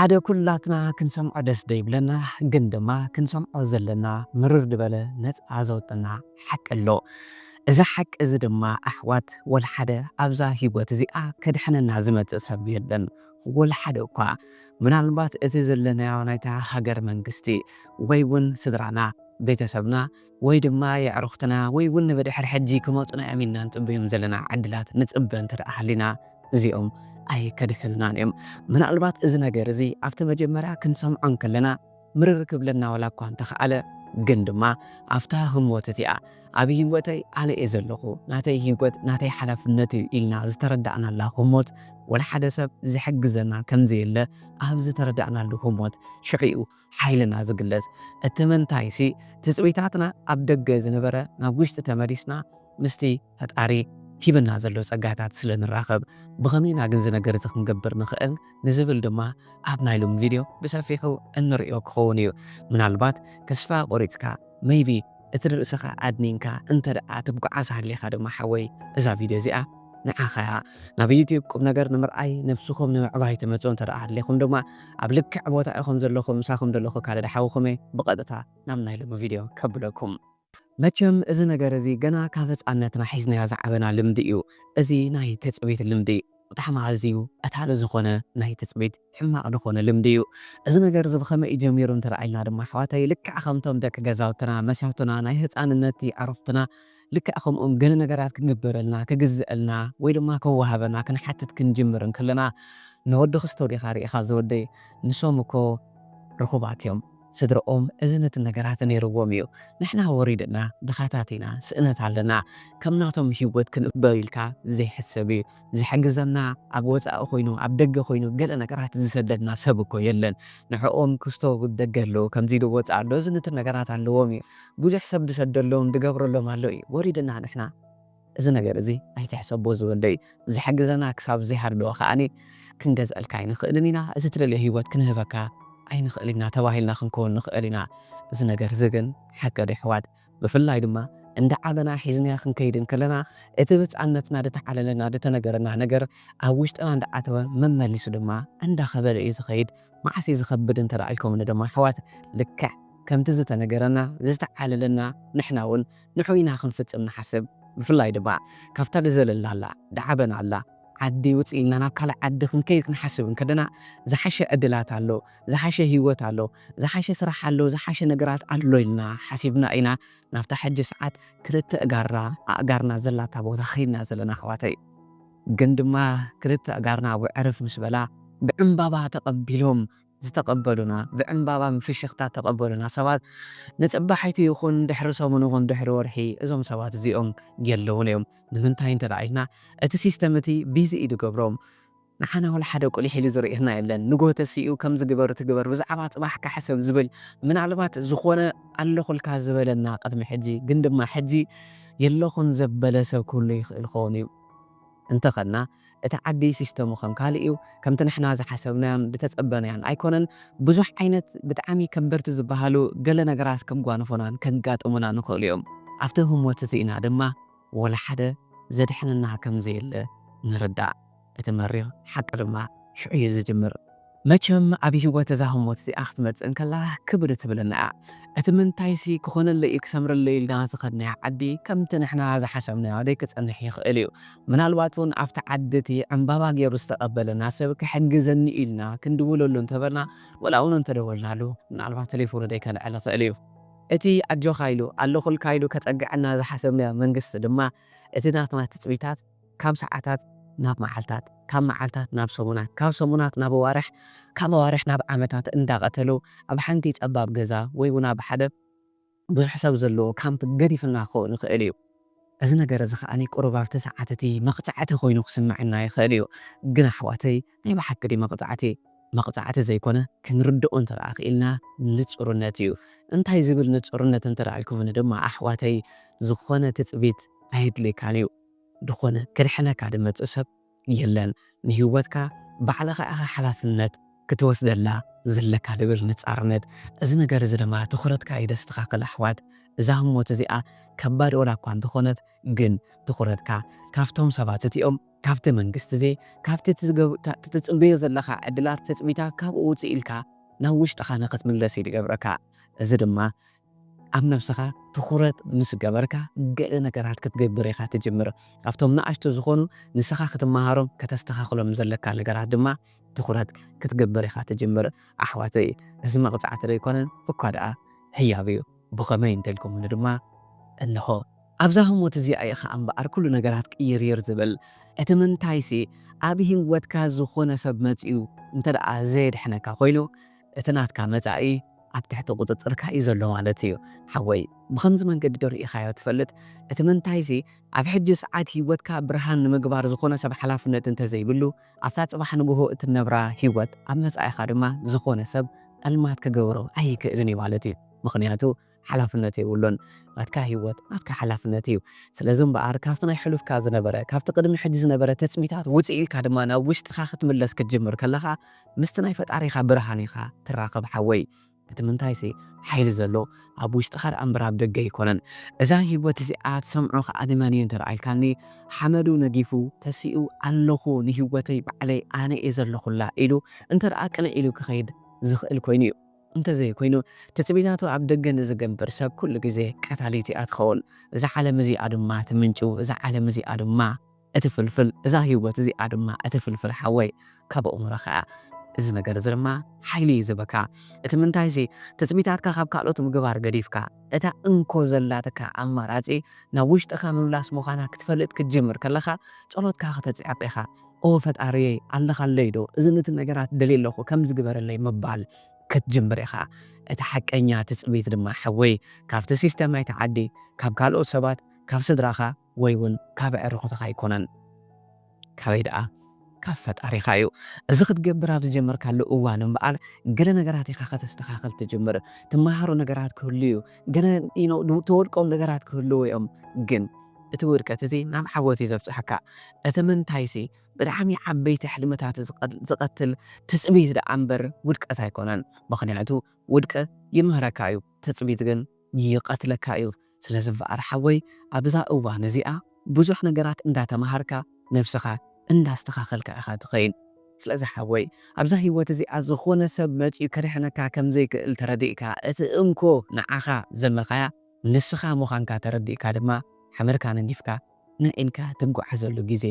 ሓደ ኩላትና ክንሰምዖ ደስ ደይብለና፣ ግን ድማ ክንሰምዖ ዘለና ምርር ዝበለ ነፃ ዘውጠና ሓቂ ኣሎ። እዚ ሓቂ እዚ ድማ ኣሕዋት ወልሓደ ኣብዛ ህይወት እዚኣ ከድሕነና ዝመፅእ ሰብ የለን። ወልሓደ እኳ ምናልባት እቲ ዘለናዮ ናይታ ሃገር መንግስቲ ወይ እውን ስድራና፣ ቤተሰብና ወይ ድማ የዕሩኽትና ወይ እውን ንብድሕር ሕጂ ክመፁና እዮም ኢልና ንፅበዮም ዘለና ዕድላት ንፅበ እንተ ደኣ ሃሊና እዚኦም ኣይከድሕኑናን እዮም። ምናልባት እዚ ነገር እዚ ኣብቲ መጀመርያ ክንሰምዖ እንከለና ምርር ክብለና ዋላ እኳ እንተኸኣለ፣ ግን ድማ ኣብታ ህሞት እቲኣ ኣብ ህይወተይ ኣነ እየ ዘለኹ፣ ናተይ ህይወት ናተይ ሓላፍነት እዩ ኢልና ዝተረዳእናላ ህሞት ወላ ሓደ ሰብ ዝሕግዘና ከም ዘየለ ኣብ ዝተረዳእናሉ ህሞት ሽዑ እዩ ሓይልና ዝግለጽ። እቲ ምንታይሲ ትጽቢታትና ኣብ ደገ ዝነበረ ናብ ውሽጢ ተመሊስና ምስቲ ፈጣሪ ሂብና ዘሎ ጸጋታት ስለ ንራኸብ፣ ብኸመይና ግን እዚ ነገር እዚ ክንገብር ንኽእል ንዝብል ድማ ኣብ ናይ ሎሚ ቪድዮ ብሰፊሑ እንርእዮ ክኸውን እዩ። ምናልባት ተስፋ ቆሪጽካ፣ maybe እቲ ንርእስኻ ኣድኒንካ እንተ ደኣ ትጓዓዝ ሃሊኻ ድማ ሓወይ፣ እዛ ቪድዮ እዚኣ ንዓኻ እያ። ናብ ዩትዩብ ቁም ነገር ንምርኣይ፣ ነብስኹም ንምዕባይ ትመጹ እንተ ደኣ ሃሊኹም ድማ ኣብ ልክዕ ቦታ ኢኹም ዘለኹም፣ ምሳኹም ዘለኹ ካልድ ሓውኹም እየ። ብቐጥታ ናብ ናይ ሎሚ ቪድዮ ከብለኩም። መቸም እዚ ነገር እዚ ገና ካብ ህፃንነትና ሒዝናዮ ዝዓበና ልምዲ እዩ። እዚ ናይ ትፅቢት ልምዲ ብጣዕሚ ኣዝዩ ቀታሊ ዝኾነ ናይ ትፅቢት ሕማቕ ዝኾነ ልምዲ እዩ። እዚ ነገር እዚ ብኸመይ እዩ ጀሚሩ እንተ ደኣ ኢልና ድማ ኣሕዋተይ ልክዕ ከምቶም ደቂ ገዛውትና፣ መሳቱና፣ ናይ ህፃንነት የዕሩኽትና ልክዕ ከምኦም ገለ ነገራት ክግበረልና፣ ክግዝአልና ወይ ድማ ከወሃበና ክንሓትት ክንጅምር እንከለና ንወዲ ክስቶ ዲኻ ርኢኻ ዝወደይ ንሶም እኮ ርኹባት እዮም። ስድረኦም እዚ ነቲ ነገራት ነይርዎም እዩ። ንሕና ወሪድና ድኻታት ኢና፣ ስእነት ኣለና። ከም ናቶም ህይወት ክንቅበል ኢልካ ዘይሕሰብ እዩ። ዝሕግዘና ኣብ ወጻኢ ኮይኑ ኣብ ደገ ኮይኑ ገለ ነገራት ዝሰደድና ሰብ እኮ የለን። ንዕኦም ክስቶ ደገ ኣለዉ፣ ከምዚ ኢሉ ወጻኢ ኣሎ፣ እዚ ነቲ ነገራት ኣለዎም እዩ። ብዙሕ ሰብ ዝሰደሎም ዝገብረሎም ኣሎ እዩ። ወሪድና ንሕና እዚ ነገር እዚ ኣይትሕሰቦ ዝብል ደይ ዝሕግዘና ክሳብ ዘይሃለወ ከኣኒ ክንገዝአልካ ኣይንኽእልን ኢና፣ እዚ ትደልዮ ህይወት ክንህበካ ኣይንኽእል ኢና ተባሂልና ክንከውን ንኽእል ኢና። እዚ ነገር እዚ ግን ሓቂ ዶ ይሕዋት? ብፍላይ ድማ እንዳ ዓበና ሒዝናዮ ክንከይድ እንከለና እቲ ብፃነትና ድተዓለለና ድተነገረና ነገር ኣብ ውሽጥና እንዳኣተወ መመሊሱ ድማ እንዳኸበደ እዩ ዝኸይድ። መዓስ እዩ ዝኸብድ እንተ ደኣ ኢልኩምኒ ድማ ኣሕዋት ልክዕ ከምቲ ዝተነገረና ዝተዓለለና ንሕና እውን ንዑ ኢና ክንፍጽም ንሓስብ። ብፍላይ ድማ ካብታ ዝዘለላላ ድዓበናላ ዓዲ ውፅእ ኢልና ናብ ካልእ ዓዲ ክንከይድ ክንሓስብ እንከለና ዝሓሸ ዕድላት ኣሎ፣ ዝሓሸ ህይወት ኣሎ፣ ዝሓሸ ስራሕ ኣሎ፣ ዝሓሸ ነገራት ኣሎ ኢልና ሓሲብና ኢና ናብታ ሕጂ ሰዓት ክልተ እጋራ ኣእጋርና ዘላታ ቦታ ኸይድና ዘለና ኣሕዋተይ። ግን ድማ ክልተ ኣእጋርና ብዕርፍ ምስ በላ ብዕምባባ ተቐቢሎም ዝተቐበሉና፣ ብዕምባባ ምፍሽኽታ ተቐበሉና ሰባት ንጽባሒቱ ይኹን ድሕሪ ሰሙን ይኹን ድሕሪ ወርሒ እዞም ሰባት እዚኦም የለውን እዮም። ንምንታይ እንተ ደኣ ኢልና እቲ ሲስተም እቲ ቢዚ እዩ ዝገብሮም። ንሓና ወላ ሓደ ቁሊሕ ኢሉ ዝርእየና የለን። ንጎ ተሲኡ ከምዚ ግበር ትግበር ብዛዕባ ጽባሕ ክሓስብ ዝብል ምናልባት ዝኾነ ኣለኹልካ ዝበለና ቅድሚ ሕጂ ግን ድማ ሕጂ የለኹን ዘበለ ሰብ ክህሉ ይኽእል ክኸውን እዩ። እንተኸና እቲ ዓዲ ሲስተሙ ከም ካልእ እዩ። ከምቲ ንሕና ዝሓሰብናዮን ዝተጸበናዮን ኣይኮነን። ብዙሕ ዓይነት ብጣዕሚ ከንበርቲ ዝበሃሉ ገለ ነገራት ከጓንፉናን ከጋጥሙና ንኽእሉ እዮም። ኣብቲ ህሞት እቲ ኢና ድማ ወላ ሓደ ዘድሕነና ከም ዘየለ ንርዳእ። እቲ መሪር ሓቂ ድማ ሽዑ እዩ ዝጅምር። መቸም ኣብ ህይወት እዛ ህሞት እዚኣ ክትመጽእ እንከላ ክብድ ትብለና እያ። እቲ ምንታይሲ ክኾነለይ እዩ ክሰምረለይ ኢልና ዝኸድናዮ ዓዲ ከምቲ ንሕና ዝሓሰብናዮ ደይክጸንሕ ይኽእል እዩ። ምናልባት እውን ኣብቲ ዓዲ እቲ ዕምባባ ገይሩ ዝተቐበለና ሰብ ክሕግዘኒ ኢልና ክንድውለሉ እንተበልና ወላ እውን እንተደወልናሉ ምናልባት ተሌፎኑ ደይከልዕል ይኽእል እዩ። እቲ ኣጆኻ ኢሉ ኣለኹልካ ኢሉ ከጸግዐና ዝሓሰብናዮ መንግስቲ ድማ እቲ ናትና ትጽቢታት ካብ ሰዓታት ናብ መዓልታት፣ ካብ መዓልታት ናብ ሰሙናት፣ ካብ ሰሙናት ናብ ኣዋርሕ፣ ካብ ኣዋርሕ ናብ ዓመታት እንዳቐተሉ ኣብ ሓንቲ ጸባብ ገዛ ወይ እውን ኣብ ሓደ ብዙሕ ሰብ ዘለዎ ካምፕ ገዲፍና ክኸውን ይኽእል እዩ። እዚ ነገር እዚ ከኣ ቁሩብ ኣብቲ ሰዓት እቲ መቕጻዕቲ ኮይኑ ክስምዐና ይኽእል እዩ። ግን ኣሕዋተይ ናይ ብሓቂ ድዩ መቕጻዕቲ? መቕጻዕቲ ዘይኮነ ክንርድኦ እንተ ደኣ ክኢልና ንጹርነት እዩ። እንታይ ዝብል ንጹርነት እንተ ደኣ ኢልኩምኒ ድማ ኣሕዋተይ ዝኾነ ትጽቢት ኣየድልየካን እዩ። ዝኾነ ከድሕነካ ዝመጽእ ሰብ የለን። ንህይወትካ ባዕልኻ ኢኻ ሓላፍነት ክትወስደላ ዘለካ ዝብል ንጻርነት። እዚ ነገር እዚ ድማ ትኹረትካ እዩ ዘስተኻኽል ኣሕዋት። እዛ ህሞት እዚኣ ከባድ ወላ እኳ እንተኾነት ግን ትኹረትካ ካብቶም ሰባት እቲኦም ካብቲ መንግስቲ እዚ፣ ካብቲ ትዝገብ-፣ ታ-፣ ትጽበዮ ዘለኻ ዕድላት፣ ትጽቢታት፣ ካብኡ ውጽእ ኢልካ ናብ ውሽጥኻ ንኽትምለስ እዩ ዝገብረካ። እዚ ድማ ኣብ ነብስኻ ትኹረት ምስ ገበርካ፣ ገለ ነገራት ክትገብር ኢኻ ትጅምር። ካብቶም ንኣሽቱ ዝኾኑ ንስኻ ክትመሃሮም፣ ከተስተኻኽሎም ዘለካ ነገራት ድማ ትኹረት ክትገብር ኢኻ ትጅምር። ኣሕዋተይ፣ እዚ መቕጻዕቲ ዶ ኣይኮነን? እኳ ደኣ ህያብ እዩ። ብኸመይ እንተልኩምኒ ድማ፣ እንሆ፣ ኣብዛ ህሞት እዚኣ ኢኻ እምበኣር ኩሉ ነገራት ቅይርይር ዝብል። እቲ ምንታይሲ፣ ኣብ ህይወትካ ዝኾነ ሰብ መጺኡ እንተ ደኣ ዘየድሕነካ ኮይኑ፣ እቲ ናትካ መጻኢ ኣብ ትሕቲ ቁጽጽርካ እዩ ዘሎ ማለት እዩ። ሓወይ፣ ብኸምዚ መንገዲ ዶ ርኢኻዮ ትፈልጥ? እቲ ምንታይሲ፣ ኣብ ሕጂ ሰዓት ህይወትካ ብርሃን ንምግባር ዝኾነ ሰብ ሓላፍነት እንተ ዘይብሉ፣ ኣብታ ጽባሕ ንግሆ እትነብራ ህይወት፣ ኣብ መጻኢኻ ድማ ዝኾነ ሰብ ጸልማት ክገብሮ ኣይክእልን እዩ ማለት እዩ። ምኽንያቱ፣ ሓላፍነት የብሉን። ናትካ ህይወት፣ ናትካ ሓላፍነት እዩ። ስለዚ እምበኣር፣ ካብቲ ናይ ሕሉፍካ ዝነበረ፣ ካብቲ ቅድሚ ሕጂ ዝነበረ ተጽቢታት ውጽእ ኢልካ ድማ ናብ ውሽጥኻ ክትምለስ ክትጅምር ከለኻ፣ ምስቲ ናይ ፈጣሪኻ ብርሃን ኢኻ ትራኸብ ሓወይ። እቲ ምንታይሲ፣ ሓይሊ ዘሎ ኣብ ውሽጥኻ ደኣ እምበር ኣብ ደገ ኣይኮነን። እዛ ህይወት እዚኣ ትሰምዖ ከኣ ንመን እዩ እንተ ደኣ ኢልካኒ፣ ሓመዱ ነጊፉ፣ ተሲኡ፣ ኣለኹ፣ ንህይወተይ ባዕለይ ኣነ እየ ዘለኹላ ኢሉ እንተ ደኣ ቅንዕ ኢሉ ክኸይድ ዝኽእል ኮይኑ እዩ። እንተዘይኮይኑ፣ ትጽቢታቱ ኣብ ደገ ንዝገብር ሰብ ኩሉ ግዜ ቀታሊት እያ ትኸውን። እዛ ዓለም እዚኣ ድማ ትምንጭው፣ እዛ ዓለም እዚኣ ድማ እትፍልፍል፣ እዛ ህይወት እዚኣ ድማ እትፍልፍል ሓወይ። ካብ ኣእምሮኻ እያ። እዚ ነገር እዚ ድማ ሓይሊ እዩ ዝህበካ። እቲ ምንታይሲ፣ ትጽቢታትካ ካብ ካልኦት ምግባር ገዲፍካ፣ እታ እንኮ ዘላትካ ኣማራጺ ናብ ውሽጥኻ ምምላስ ምዃና ክትፈልጥ ክትጅምር ከለኻ፣ ጸሎትካ ከተጽዕቕ ኢኻ። "ኦ ፈጣሪየይ፣ ኣለኻለይ ዶ? እዚ ነቲ ነገራት ደልየ ኣለኹ፣ ከምዚ ግበረለይ" ምባል ክትጅምር ኢኻ። እቲ ሓቀኛ ትጽቢት ድማ፣ ሓወይ፣ ካብቲ ሲስተም ናይቲ ዓዲ፣ ካብ ካልኦት ሰባት፣ ካብ ስድራኻ፣ ወይ እውን ካብ ኣዕሩኽትኻ ኣይኮነን። ካበይ ደኣ? ካብ ፈጣሪኻ እዩ። እዚ ክትገብር ኣብ ዝጀመርካሉ እዋን እምበኣር፣ ገለ ነገራት ኢኻ ከተስተኻኽል ትጅምር። ትመሃሮ ነገራት ክህሉ እዩ። ገለ፣ you know፣ ትወድቆም ነገራት ክህልዉ እዮም። ግን እቲ ውድቀት እዚ ናብ ዓወት እዩ ዘብጽሓካ። እቲ ምንታይሲ፣ ብጣዕሚ ዓበይቲ ሕልምታት ዝቐ-፣ ዝቐትል ትጽቢት ደኣ እምበር ውድቀት ኣይኮነን። ምኽንያቱ ውድቀት ይምህረካ እዩ፣ ትጽቢት ግን ይቐትለካ እዩ። ስለዚ እምበኣር ሓወይ፣ ኣብዛ እዋን እዚኣ ብዙሕ ነገራት እንዳተማሃርካ፣ ነብስኻ እንዳስተኻኸልካ ኢኻ ትኸይድ። ስለዚ ሓወይ፣ ኣብዛ ህይወት እዚኣ ዝኾነ ሰብ መጺኡ ከድሕነካ ከም ዘይክእል ተረዲእካ፣ እቲ እንኮ ንዓኻ ዘለኻያ ንስኻ ምዃንካ ተረዲእካ ድማ፣ ሓመድካ ነጊፍካ ንዒልካ ትጓዓዘሉ ግዜ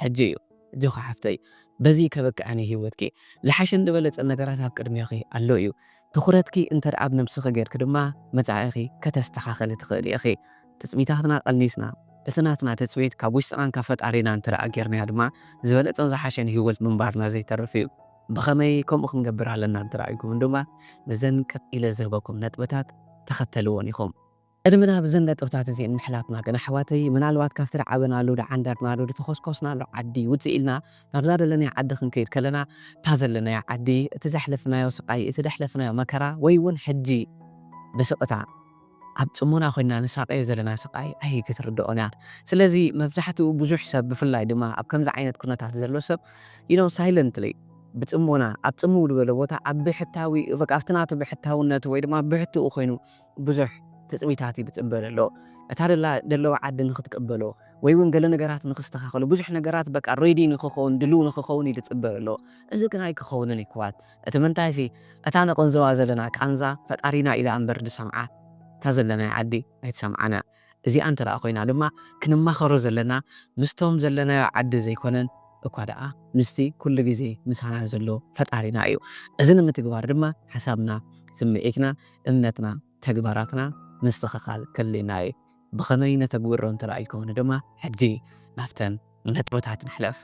ሕጂ እዩ። ኣጆኺ ሓፍተይ፣ በዚ ከበቅዕን እዩ ህይወትኪ። ዝሓሸን ዝበለጸን ነገራት ኣብ ቅድሜኺ ኣሎ እዩ። ትኹረትኪ እንተ ደኣ ኣብ ነብስኺ ጌርኪ ድማ፣ መጻኢኺ ከተስተኻኽሊ ትኽእሊ ኢኺ። ትጽቢታትና ቀኒስና፣ እቲ ናትና ትጽቢት ካብ ውሽጥናን ካብ ፈጣሪናን እንተ ደኣ ጌርናዮ ድማ፣ ዝበለጸን ዝሓሸን ህይወት ምንባርና ዘይተርፍ እዩ። ብኸመይ ከምኡ ክንገብር ኣለና እንተ ደኣ ኢልኩምን ድማ፣ ነዘን ቀጺለ ዝህበኩም ነጥብታት ተኸተልወን ኢኹም። ቅድሚ ናብ እዘን ነጥብታት እዚአን ምሕላፍና ግን ኣሕዋተይ፣ ምናልባት ካብቲ ዝዓበናሉ፣ ዝዓንደርናሉ፣ ዝተኾስኮስናሉ ዓዲ ውፅእ ኢልና ናብዛ ዘለናያ ዓዲ ክንከይድ ከለና፣ እታ ዘለናያ ዓዲ፣ እቲ ዘሕለፍናዮ ስቃይ፣ እቲ ዘሕለፍናዮ መከራ፣ ወይ እውን ሕጂ ብስቅታ ኣብ ጽሞና ኮይና ንሳቀዮ ዘለና ስቃይ ኣይክትርድኦን እያ። ስለዚ መብዛሕትኡ ብዙሕ ሰብ፣ ብፍላይ ድማ ኣብ ከምዚ ዓይነት ኩነታት ዘሎ ሰብ፣ you know, silently፣ ብጽሞና ኣብ ጽምው ዝበለ ቦታ ኣብ ብሕታዊ፣ በቃ ኣብቲ ናቱ ብሕታውነቱ ወይ ድማ ብሕትኡ ኮይኑ ብዙሕ ትጽቢታት እዩ ዝጽበ ዘሎ። እታ ደላ-፣ ደለዋ ዓዲ ንኽትቅበሎ ወይ እውን ገለ ነገራት ንኽስተኻኸሉ፣ ብዙሕ ነገራት በቃ ሬዲ ንኽኸውን፣ ድልው ንኽኸውን እዩ ዝጽበ ዘሎ። እዚ ግን ኣይክኸውንን እዩ ክዋት። እቲ ምንታይሲ፣ እታ ነቐንዝዋ ዘለና ቃንዛ ፈጣሪና ኢላ እምበር ዝሰምዓ፣ እታ ዘለናያ ዓዲ ኣይትሰምዓና። እዚኣ እንተ ደኣ ኮይና ድማ፣ ክንማኸሮ ዘለና ምስቶም ዘለናዮ ዓዲ ዘይኮነን፣ እኳ ደኣ ምስቲ ኩሉ ግዜ ምሳና ዘሎ ፈጣሪና እዩ። እዚ ንምትግባር ድማ፣ ሓሳብና፣ ስምዒትና፣ እምነትና፣ ተግባራትና ምስትኽኻል ከድልየና እዩ። ብኸመይ ነተግብሮ እንተ ደኣ ኢልኩምኒ ድማ፣ ሕጂ ናብተን ነጥብታት ንሕለፍ።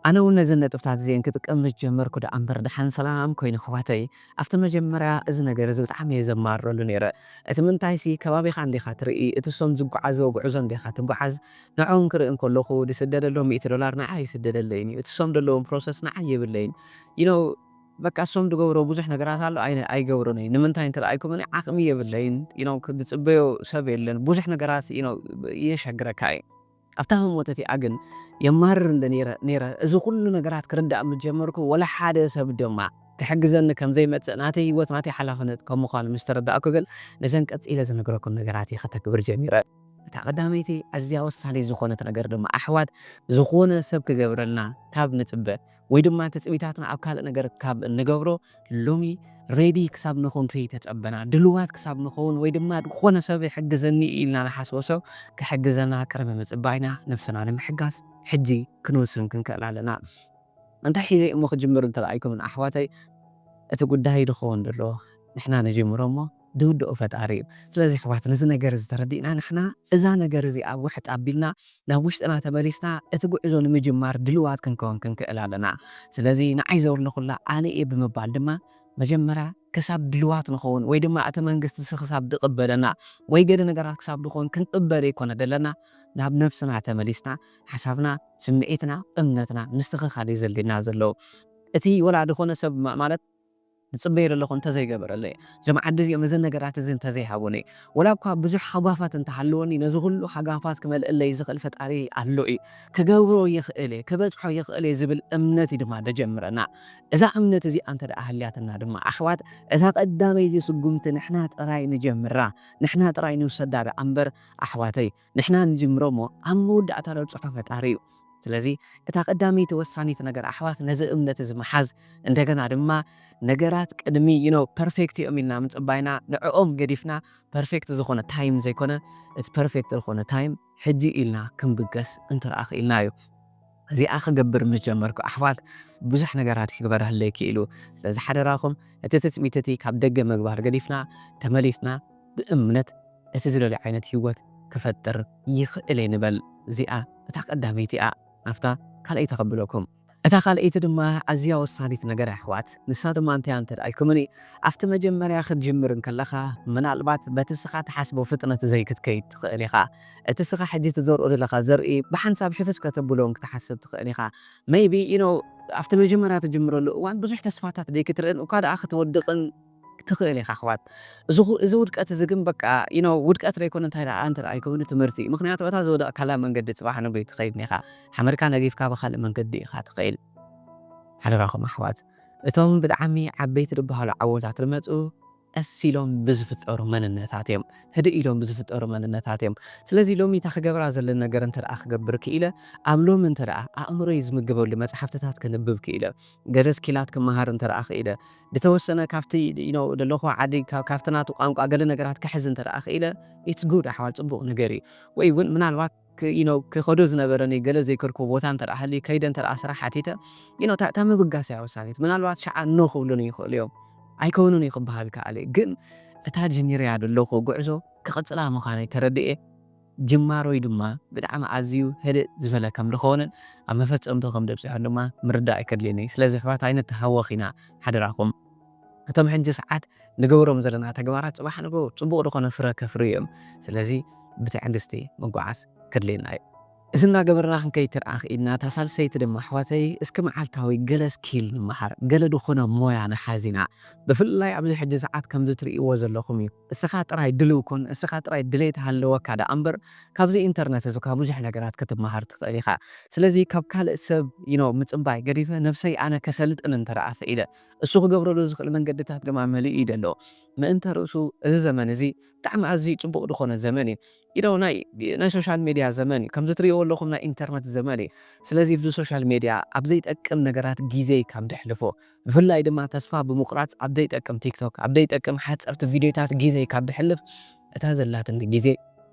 ኣነ እውን ነዘን ነጥብታት እዚአን ክጥቀም ምስ ጀመርኩ ደኣ እምበር፣ ደሓን ሰላም ኮይኑ፣ ኣሕዋተይ። ኣብቲ መጀመርያ እዚ ነገር እዚ ብጣዕሚ እየ ዘማርረሉ ነይረ። እቲ ምንታይሲ፣ ከባቢኻ እንዲኻ ትርኢ፣ እቲ እሶም ዝጓዓዝዎ ጉዕዞ እንዲኻ ትጓዓዝ። ንዕኦም ክርኢ እንከለኹ፣ ዝስደደሎም ሚእቲ ዶላር ንዓይ ኣይስደደለይን እዩ። እቲ እሶም ዘለዎም ፕሮሰስ ንዓይ የብለይን። You know፣ በቃ እሶም ዝገብሮ ብዙሕ ነገራት ኣሎ፣ ኣይ-፣ ኣይገብሮን እየ። ንምንታይ እንተ ደኣ ኢልኩምኒ፣ ዓቕሚ የብለይን። You know፣ ክ-፣ ዝጽበዮ ሰብ የለን። ብዙሕ ነገራት፣ you know፣ የሸግረካ እዩ። ኣብታ ህሞት እቲኣ ግን የማርር እንደ ነይረ፣ ነይረ። እዚ ኩሉ ነገራት ክርዳእ ምስ ጀመርኩ፣ ወላ ሓደ ሰብ ድማ ክሕግዘኒ ከም ዘይመጽእ፣ ናተይ ህይወት፣ ናተይ ሓላፍነት ከም ምዃኑ ምስ ተረዳእኩ ግን፣ ነዘን ቀጺለ ዝነግረኩም ነገራት እየ ከተግብር ጀሚረ። እታ ቀዳመይቲ ኣዝያ ወሳኒ ዝኾነት ነገር ድማ ኣሕዋት፣ ዝኾነ ሰብ ክገብረልና ካብ ንጽበ ወይ ድማ ትጽቢታትና ኣብ ካልእ ነገር ካብ እንገብሮ፣ ሎሚ ሬዲ ክሳብ ንኹን ከይተጸበና፣ ድልዋት ክሳብ ንኸውን ወይ ድማ ዝኾነ ሰብ ይሕግዘኒ ኢልና ንሓስቦ ሰብ ክሕግዘና ቅድሚ ምጽባይና፣ ነብስና ንምሕጋዝ ሕጂ ክንውስን ክንክእል ኣለና። እንታይ ሒዘ እሞ ክጅምር እንተ ደኣ ኢልኩምን ኣሕዋተይ፣ እቲ ጉዳይ ዝኸውን ዘሎ ንሕና ንጅምሮ እሞ ዝውድኦ ፈጣሪ እዩ። ስለዚ ኣሕዋት፣ ነዚ ነገር እዚ ተረዲእና፣ ንሕና እዛ ነገር እዚኣ ውሕጥ ኣቢልና ናብ ውሽጥና ተመሊስና እቲ ጉዕዞ ንምጅማር ድልዋት ክንከውን ክንክእል ኣለና። ስለዚ ንዓይ ዘውርለኹላ ኣነ እየ ብምባል ድማ መጀመርያ ክሳብ ድልዋት ንኸውን ወይ ድማ እቲ መንግስቲ ንሱ ክሳብ ዝቕበለና ወይ ገለ ነገራት ክሳብ ዝኸውን ክንቕበል ኣይኮነ ዘለና፣ ናብ ነብስና ተመሊስና ሓሳብና፣ ስምዒትና፣ እምነትና ምስትኽኻል እዩ ዘድልየና ዘሎ። እቲ ወላ ዝኾነ ሰብ ማ-፣ ማለት ዝጽበዮ ዘለኹ እንተዘይገበረለይ፣ እዞም ዓዲ እዚኦም እዘን ነገራት እዚ እንተዘይሃቡኒ፣ ወላ እኳ ብዙሕ ሃጓፋት እንተሃለወኒ፣ ነዚ ኩሉ ሃጓፋት ክመልእለይ ዝኽእል ፈጣሪ ኣሎ እዩ። ክገብሮ ይኽእል እየ፣ ክበጽሖ ይኽእል እየ ዝብል እምነት እዩ ድማ ደጀምረና። እዛ እምነት እዚኣ እንተ ደኣ ሃልያትና ድማ ኣሕዋት፣ እታ ቀዳመይቲ ስጉምቲ ንሕና ጥራይ ንጀምራ፣ ንሕና ጥራይ ንውሰዳ ደኣ እምበር ኣሕዋተይ፣ ንሕና ንጅምሮ እሞ ኣብ መወዳእታ ዘብጽሖ ፈጣሪ እዩ። ስለዚ እታ ቀዳመይቲ ወሳኒት ነገር ኣሕዋት ነዚ እምነት እዚ ምሓዝ፣ እንደገና ድማ ነገራት ቅድሚ you know ፐርፌክት እዮም ኢልና ምጽባይና ንዕኦም ገዲፍና ፐርፌክት ዝኾነ ታይም ዘይኮነ እቲ ፐርፌክት ዝኾነ ታይም ሕጂ ኢልና ክንብገስ እንተ ደኣ ክኢልና እዩ። እዚኣ ክገብር ምስ ጀመርኩ ኣሕዋት ብዙሕ ነገራት ክግበረለይ ክኢሉ። ስለዚ ሓደራኹም እቲ ትጽቢት እቲ ካብ ደገ ምግባር ገዲፍና ተመሊስና ብእምነት እቲ ዝደልዮ ዓይነት ህይወት ክፈጥር ይኽእል እየ ንበል። እዚኣ እታ ቀዳመይቲ እያ። ናብታ ካልኣይቲ ከብለኩም። እታ ካልኣይቲ ድማ ኣዝያ ወሳኒት ነገር ኣሕዋት፣ ንሳ ድማ እንታይ እንተ ደኣ ኢልኩምኒ፣ ኣብቲ መጀመርያ ክትጅምር እንከለኻ ምናልባት በቲ ንስኻ ትሓስቦ ፍጥነት ዘይክትከይድ ትኽእል ኢኻ። እቲ ንስኻ ሕጂ ትዘርኦ ዘለኻ ዘርኢ ብሓንሳብ ሕፍስ ከተብሎ እውን ክትሓስብ ትኽእል ኢኻ። ሜይቢ you know ኣብቲ መጀመርያ ትጅምረሉ እዋን ብዙሕ ተስፋታት ዘይክትርእን እኳ ደኣ ክትወድቕን ትኽእል ኢኻ ኣሕዋት። እዚ ኹ-፣ እዚ ውድቀት እዚ ግን በቃ you know ውድቀት ዘይኮነ እንታይ ደኣ እንተ ደኣ ኣይከውን ትምህርቲ እዩ። ምኽንያቱ እታ ዝወደቕካላ መንገዲ ጽባሕ ንግሆ ትኸይድ ኢኻ። ሓመድካ ነጊፍካ ብኻልእ መንገዲ ኢኻ ትኸይድ። ሓደራኹም ኣሕዋት፣ እቶም ብጣዕሚ ዓበይቲ ዝበሃሉ ዓወታት ዝመጹ ቀስ ኢሎም ብዝፍጠሩ መንነታት እዮም። ህድእ ኢሎም ብዝፍጠሩ መንነታት እዮም። ስለዚ ሎሚ እታ ክገብራ ዘለኒ ነገር እንተ ደኣ ክገብር ክኢለ፣ ኣብ ሎሚ እንተ ደኣ ኣእምሮይ ዝምግበሉ መጽሓፍትታት ከንብብ ክኢለ፣ ገለ ስኪላት ክመሃር እንተ ደኣ ክኢለ፣ ዝተወሰነ ካብቲ you know ዘለኹ ዓዲ ካ-፣ ካብቲ ናቱ ቋንቋ ገለ ነገራት ክሕዝ እንተ ደኣ ክኢለ፣ it's good ኣሕዋት፣ ጽቡቕ ነገር እዩ። ወይ እውን ምናልባት ክ-፣ you know ክኸዶ ዝነበረኒ ገለ ዘይከድኩዎ ቦታ እንተ ደኣ ሃልዩ ከይደ እንተ ደኣ ስራሕ ሓቲተ you know እታ፣ እታ ምብጋስ እያ ወሳኒት። ምናልባት ሸዓ ኖ ክብሉኒ ይኽእሉ እዮም፣ ኣይከውንን እዩ ክበሃል ይከኣል እዩ። ግን እታ ጀሚረያ ዘለኹ ጉዕዞ ክቕጽላ ምዃነይ ተረዲኤ፣ ጅማሮይ ድማ ብጣዕሚ ኣዝዩ ህድእ ዝበለ ከም ዝኾነን ኣብ መፈጸምቶ ከም ደብጽሖን ድማ ምርዳእ ኣይከድልየኒ። ስለዚ ኣሕዋት ኣይንተሃወኽ ኢና ሓደራኹም። እቶም ሕጂ ሰዓት ንገብሮም ዘለና ተግባራት ጽባሕ ንግሆ ጽቡቕ ዝኾነ ፍረ ከፍርዩ እዮም። ስለዚ ብትዕግስቲ ምጉዓዝ ከድልየና እዩ። እዚ እናገበርና ክንከይድ ትርኣ ክኢልና፣ እታ ሳልሰይቲ ድማ ኣሕዋተይ እስኪ መዓልታዊ ገለ ስኪል ንመሃር፣ ገለ ዝኾነ ሞያ ንሓዝ ኢና። ብፍላይ ኣብዚ ሕጂ ሰዓት ከምዚ ትርእይዎ ዘለኹም እዩ። እስኻ ጥራይ ድልው ኩን፣ እስኻ ጥራይ ድሌት ሃለወካ ደኣ እምበር ካብዚ ኢንተርነት እዚ እኳ ብዙሕ ነገራት ክትመሃር ትኽእል ኢኻ። ስለዚ ካብ ካልእ ሰብ you know ምጽባይ ገዲፈ ነብሰይ ኣነ ከሰልጥን እንተ ደኣ ክኢለ፣ እሱ ክገብረሉ ዝኽእል መንገድታት ድማ መሊኡ እዩ ዘሎ። ምእንተ ርእሱ እዚ ዘመን እዚ ብጣዕሚ ኣዝዩ ጽቡቕ ዝኾነ ዘመን እዩ። you know ናይ፣ ናይ ሶሻል ሜድያ ዘመን እዩ። ከምዚ ትርእይዎ ኣለኹም ናይ ኢንተርነት ዘመን እዩ። ስለዚ ኣብዚ ሶሻል ሜድያ ኣብ ዘይጠቅም ነገራት ግዜይ ካብ ደሕልፎ፣ ብፍላይ ድማ ተስፋ ብምቑራጽ ኣብ ዘይጠቅም ቲክቶክ፣ ኣብ ዘይጠቅም ሓጸርቲ ቪድዮታት ግዜይ ካብ ደሕልፍ፣ እታ ዘላትኒ ግዜ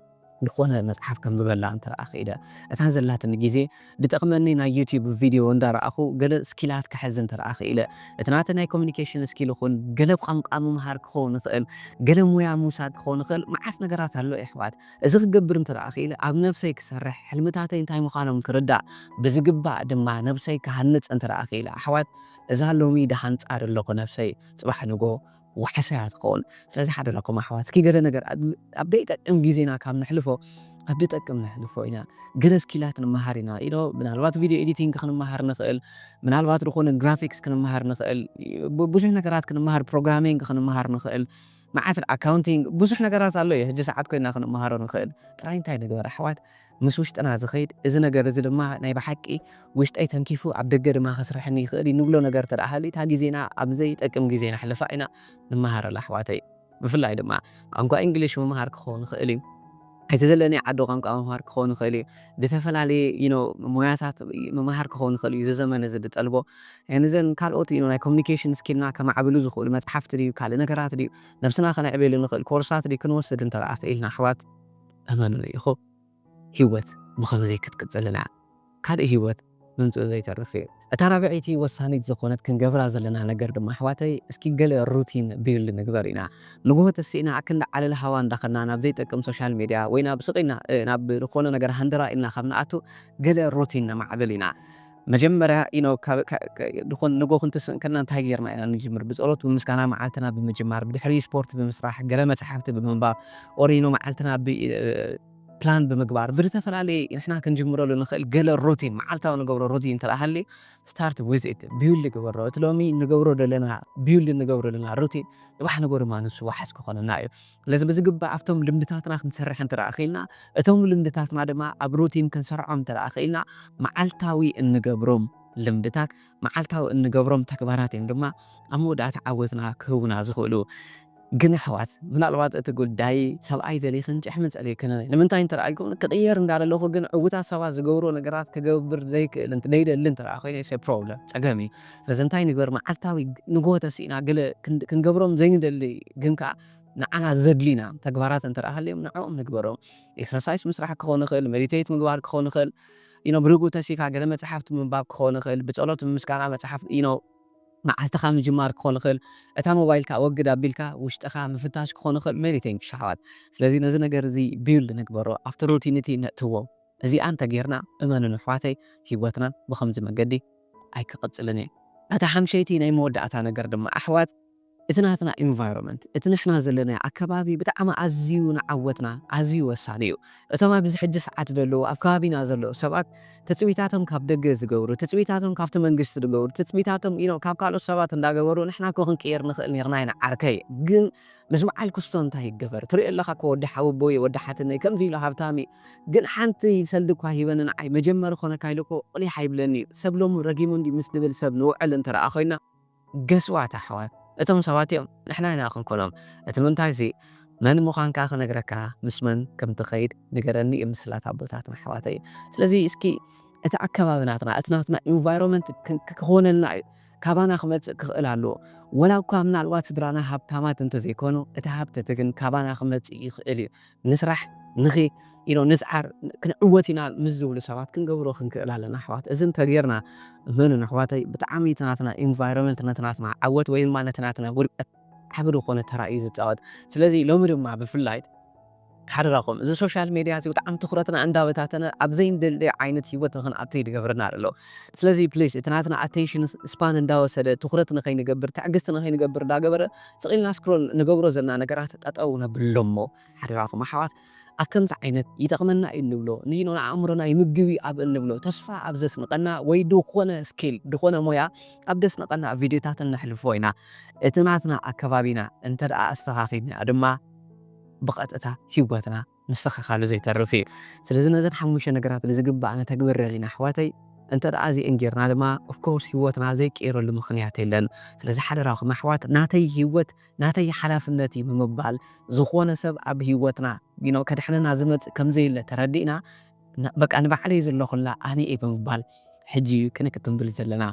ዝኾነ መጽሓፍ ከንብበላ እንተ ደኣ ክኢለ፣ እታ ዘላትኒ ግዜ ዝጠቕመኒ ናይ ዩቲዩብ ቪድዮ እንዳረኣኹ ገለ ስኪላት ክሕዝ እንተ ደኣ ክኢለ፣ እቲ ናተይ ናይ ኮሚኒኬሽን ስኪል ይኹን ገለ ቋንቋ ምምሃር ክኸውን ይኽእል፣ ገለ ሞያ ምውሳድ ክኸውን ይኽእል፣ መዓት ነገራት ኣሎ የሕዋት። እዚ ክገብር እንተ ደኣ ክኢለ ኣብ ነብሰይ ክሰርሕ፣ ሕልምታተይ እንታይ ምዃኖም ክርዳእ፣ ብዝግባእ ድማ ነብሰይ ክሃንጽ እንተ ደኣ ክኢለ ኣሕዋት፣ እዛ ሎሚ ድሃንጻ ዘለኹ ነብሰይ ጽባሕ ንግሆ ዋሕስ እያ ትኸውን። ስለዚ ሓደራኩም ኣሕዋት፣ እስኪ ገለ ነገር ኣብ፣ ኣብ ዘይጠቅም ግዜና ካብ ነሕልፎ፣ ኣብ ዝጠቅም ነሕልፎ ኢና። ገለ ስኪላት ንምሃር ኢና። you know ምናልባት ቪድዮ ኤዲቲንግ ክንመሃር ንኽእል፣ ምናልባት ዝኾነ ግራፊክስ ክንመሃር ንኽእል፣ ብ-፣ ብዙሕ ነገራት ክንመሃር፣ ፕሮግራሚንግ ክንመሃር ንኽእል፣ መዓት ኣካውንቲንግ፣ ብዙሕ ነገራት ኣሎ እዩ። ሕጂ ሰዓት ኮይና ክንመሃሮ ንኽእል። ጥራይ እንታይ ንግበር ኣሕዋት? ምስ ውሽጥና ዝኸይድ፣ እዚ ነገር እዚ ድማ ናይ ብሓቂ ውሽጠይ ተንኪፉ ኣብ ደገ ድማ ከስርሐኒ ይኽእል እዩ ንብሎ ነገር እንተ ደኣ ሃልዩ፣ እታ ግዜና ኣብ ዘይጠቅም ግዜ ነሕልፋ ኢና። ንመሃረላ ኣሕዋተይ። ብፍላይ ድማ ቋንቋ እንግሊሽ ምምሃር ክኸውን ይኽእል እዩ። እቲ ዘለኒ ዓዲ ቋንቋ ምምሃር ክኸውን ይኽእል እዩ። ዝተፈላለዩ you know ሞያታት ምምሃር ክኸውን ይኽእል እዩ። እዚ ዘመን እዚ ዝጠልቦ ንዘን ካልኦት you know ናይ ኮሚኒኬሽን ስኪልና ከማዕብሉ ዝኽእሉ መጽሓፍቲ ድዩ ካልእ ነገራት ድዩ ነብስና ከነዕብየሉ ንኽእል ኮርሳት ድዩ ክንወስድ እንተ ደኣ ክኢልና ኣሕዋት እመኑኒ ኢኹ ህይወት ብኸምዚ ክትቅጽልና ካልእ ህይወት ምምፅኡ ዘይተርፍ እዩ። እታ ራብዐይቲ ወሳኒት ዝኾነት ክንገብራ ዘለና ነገር ድማ ኣሕዋተይ እስኪ ገለ ሩቲን ቢልድ ንግበር ኢና። ንግሆ ተሲእና ኣክንዲ ዓለል ሃዋ እንዳኸድና ናብ ዘይጠቅም ሶሻል ሚድያ ወይ ናብ ስቕ ኢልና ናብ ዝኾነ ነገር ሃንደራ ኢልና ካብ ንኣቱ ገለ ሩቲን ነማዕብል ኢና። መጀመርያ you know ንጎ ክንትስእ እንከልና እንታይ ጌርና ኢና ንጅምር? ብፀሎት ብምስጋና መዓልትና ብምጅማር፣ ብድሕሪ ስፖርት ብምስራሕ፣ ገለ መፅሓፍቲ ብምንባብ ኦሪኖ መዓልትና ፕላን ብምግባር ብዝተፈላለየ ንሕና ክንጅምረሉ ንኽእል ገለ ሩቲን መዓልታዊ ንገብሮ ሩቲን እንተ ሃልዩ start with it build ግበሮ። እቲ ሎሚ ንገብሮ ዘለና build ንገብሮ ዘለና ሩቲን ንባሕ ንጎ ድማ ንሱ ዋሓስ ክኾነና እዩ። ስለዚ ብዝግባእ ኣብቶም ልምድታትና ክንሰርሕ እንተ ክኢልና እቶም ልምድታትና ድማ ኣብ ሩቲን ክንሰርዖም እንተ ክኢልና መዓልታዊ እንገብሮም ልምድታት መዓልታዊ እንገብሮም ተግባራት እዮም ድማ ኣብ መወዳእታ ዓወትና ክህቡና ዝኽእሉ። ግን ኣሕዋት ምናልባት እቲ ጉዳይ ሰብኣይ ደሊኽን ጭሕሚ ጸሊእክን ንምንታይ እንተ ኢልኩም ክቕየር እንዳለኹ ግን ዕውታት ሰባት ዝገብሮ ነገራት ክገብር ዘይክእል ዘይደሊ እንተ ኮይነ ፕሮብለም ጸገም እዩ። ስለዚ እንታይ ንግበር መዓልታዊ ንግሆ ተሲእና ገለ ክንገብሮም ዘይንደሊ ግን ከዓ ንዓና ዘድልዩና ተግባራት እንተ ሃልዮም ንዕኦም ንግበሮም። ኤክሰርሳይስ ምስራሕ ክኸውን ይኽእል፣ ሜዲቴት ምግባር ክኸውን ይኽእል፣ you know ብርግኡ ተሲእካ ገለ መጽሓፍቲ ምንባብ ክኸውን ይኽእል፣ ብጸሎት ብምስጋና መጽሓፍ you know መዓልትኻ ምጅማር ክኾን ይኽእል። እታ ሞባይልካ ወግድ ኣቢልካ ውሽጥኻ ምፍታሽ ክኾን ይኽእል። ሜዲቴን ክሻሓዋት ስለዚ ነዚ ነገር እዚ ቢልድ ንግበሮ ኣብቲ ሩቲን እቲ ነእትዎ። እዚኣ እንተ ጌርና እመኑን ኣሕዋተይ ህይወትና ብኸምዚ መገዲ ኣይክቕጽልን እዩ። እታ ሓምሸይቲ ናይ መወዳእታ ነገር ድማ ኣሕዋት እቲ ናትና ኢንቫይሮንመንት እቲ ንሕና ዘለና ኣከባቢ ብጣዕሚ ኣዝዩ ንዓወትና ኣዝዩ ወሳኒ እዩ። እቶም ኣብዚ ሕጂ ሰዓት ዘለዉ ኣብ ከባቢና ዘለዉ ሰባት ትጽቢታቶም ካብ ደገ ዝገብሩ ትጽቢታቶም ካብቲ መንግስቲ ዝገብሩ ትጽቢታቶም you know ካብ ካልኦት ሰባት እንዳገበሩ ንሕና እኮ ክንቅየር ንኽእል ኔርና ኢና ዓርከይ ግን ምስ በዓል ክስቶ እንታይ ይገበር ትሪኦ ኣለኻ እኮ ወዲ ሓወቦይ ወዲ ሓትነይ ከምዚ ኢሉ ሃብታም እዩ ግን ሓንቲ ሰልዲ እኳ ሂበኒ ንዓይ መጀመሪ ኮነካ ኢሉ እኮ ቁሊሕ ኣይብለኒ እዩ ሰብ ሎሚ ረጊሙ እንዲ ምስ ዝብል ሰብ ንውዕል እንተ ደኣ ኮይና ገስዋት ኣሕዋት እቶም ሰባት እዮም ንሕና ኢና ክንኮኖም እቲ ምንታይ ሲ መን ምዃንካ ክነግረካ ምስ መን ከም ትኸይድ ንገረኒ እዩ ምስላት ኣቦታትና ኣሕዋተይ ስለዚ እስኪ እቲ ኣከባቢ ናትና እቲ ናትና ኢንቫይሮንመንት ክኾነልና እዩ ካባና ክመፅእ ክኽእል ኣለዎ ወላ እኳ ምናልባት ስድራና ሃብታማት እንተዘይኮኑ እቲ ሃብቲ እቲ ግን ካባና ክመፅእ ይኽእል እዩ ንስራሕ ንኺ you know ንፅዓር ክንዕወት ኢና ምስ ዝብሉ ሰባት ክንገብሮ ክንክእል ኣለና ኣሕዋት እዚ እንተጌርና እመኑን ኣሕዋተይ ብጣዕሚ እቲ ናትና ኢንቫይሮንመንት ነቲ ናትና ዓወት ወይ ድማ ነቲ ናትና ውድቀት ዓቢ ዝኾነ ተራ እዩ ዝፃወት ስለዚ ሎሚ ድማ ብፍላይ ሓደራኹም እዚ ሶሻል ሜድያ እዚ ብጣዕሚ ትኹረትና እንዳበታተነ ኣብ ዘይንደሊ ዓይነት ህይወት ንክንኣቱ ይድገብርና ኣሎ ስለዚ ፕሊስ እቲ ናትና ኣቴንሽን ስፓን እንዳወሰደ ትኹረት ንኸይንገብር ትዕግስቲ ንኸይንገብር እንዳገበረ ስቕ ኢልና ስክሮል ንገብሮ ዘለና ነገራት ጠጠው ነብሎሞ ሓደራኹም ኣሕዋት ኣብ ከምዚ ዓይነት ይጠቕመና እዩ እንብሎ ንይኖ ንኣእምሮና ይምግብ እዩ ኣብ እንብሎ ተስፋ ኣብ ዘስንቐና ወይ ድኾነ ስኪል ድኾነ ሞያ ኣብ ደስንቐና ቪድዮታት እነሕልፎ ኢና እቲ ናትና ኣከባቢና እንተ ደኣ ኣስተኻኺልና ድማ ብቐጥታ ህይወትና ምስትኽኻሉ ዘይተርፍ እዩ ስለዚ ነዘን ሓሙሽተ ነገራት ንዝግባእ ነተግብረን ኢና ኣሕዋተይ እንተ ደኣ እዚአን ጌርና ድማ ኦፍኮርስ ህይወትና ዘይቀየረሉ ምኽንያት የለን ስለዚ ሓደራኹም ኣሕዋት ናተይ ህይወት ናተይ ሓላፍነት እዩ ብምባል ዝኾነ ሰብ ኣብ ህይወትና you know ከድሕነና ዝመፅእ ከምዘየለ ተረዲእና በቃ ንባዕለይ ዘለኹላ ኣነ እየ ብምባል ሕጂ እዩ ክንክትንብል ዘለና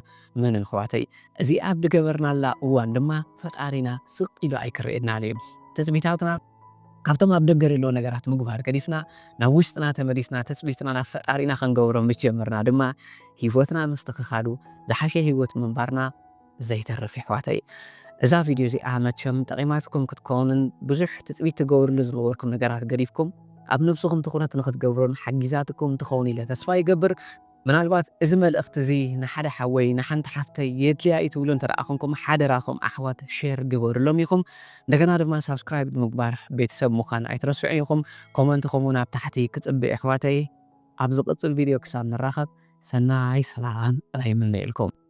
መን ኣሕዋተይ እዚኣ ኣብ ዝገበርናላ እዋን ድማ ፈጣሪና ስቕ ኢሉ ኣይክርእየናን እዩ ትፅቢታትና ካብቶም ኣብ ደገ ዘለዉ ነገራት ምግባር ገዲፍና ናብ ውሽጥና ተመሊስና ትፅቢትና ናብ ፈጣሪና ክንገብሮ ምስ ጀመርና ድማ ህይወትና ምስትኽኻሉ ዝሓሸ ህይወት ምንባርና ዘይተርፍ ኣሕዋተይ እዛ ቪድዮ እዚኣ መቸም ጠቒማትኩም ክትከውንን ብዙሕ ትፅቢት ትገብርሉ ዝነበርኩም ነገራት ገዲፍኩም ኣብ ነብስኹም ትኹረት ንክትገብሩን ሓጊዛትኩም ትኸውን ኢለ ተስፋ ይገብር ምናልባት እዚ መልእኽቲ እዚ ንሓደ ሓወይ ንሓንቲ ሓፍተይ የድልያ እዩ ትብሉ እንተ ደኣ ኮንኩም ሓደራኹም ኣሕዋት ሼር ግበሩሎም ኢኹም እንደገና ድማ ሳብስክራይብ ብምግባር ቤተሰብ ምዃን ኣይትረስዑ ኢኹም ኮመንትኹም እውን ኣብ ታሕቲ ክጽብእ ኣሕዋተይ ኣብ ዝቕጽል ቪድዮ ክሳብ ንራኸብ ሰናይ ሰላም ይምነየልኩም